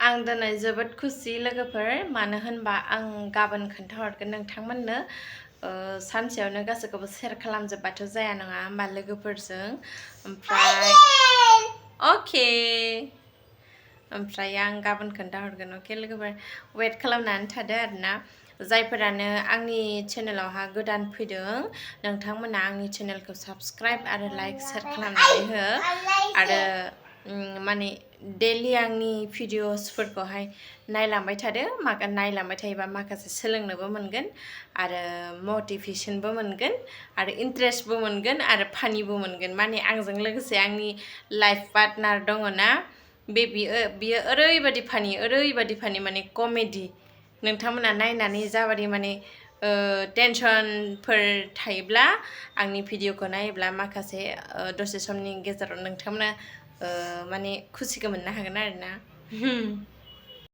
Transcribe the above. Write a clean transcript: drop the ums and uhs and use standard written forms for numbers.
आं दिनै जोबोद खुसि लोगोफोर मानो होनबा आं गाबोन खोन्थाहरगोन नोंथांमोननो सानसेयावनो गासैखौबो शेयार खालामजोबबाथ' जाया नङा होमबा लोगोफोरजों ओमफ्राय ओमफ्राय आं गाबोन खोन्थाहरगोन अके लोगोफोर वेट खालामनानै थादो आरोना जायफोरानो आंनि चेनेलावहा गोदान फैदों नोंथांमोना आंनि चेनेलखौ साबस्क्राइब आरो लाइक शेयार खालामनानै हो आरो माने डेलि आंनि भिडिअसफोरखौहाय नायलांबाय थादो नायलांबाय थायोबा माखासे सोलोंनोबो मोनगोन आरो मटिभेशनबो मोनगोन आरो इन्ट्रेस्टबो मोनगोन आरो फानिबो मोनगोन माने आंजों लोगोसे आंनि लाइफ पार्टनार दङ ना बियो ओरैबायदि फानि माने कमेडि नोंथांमोना नायनानै जाबादि माने टेनसनफोर थायोब्ला आंनि भिडिअखौ नायोब्ला माखासे दसे समनि गेजेराव नोंथांमोना माने खुसिखौ मोननो हागोन आरोना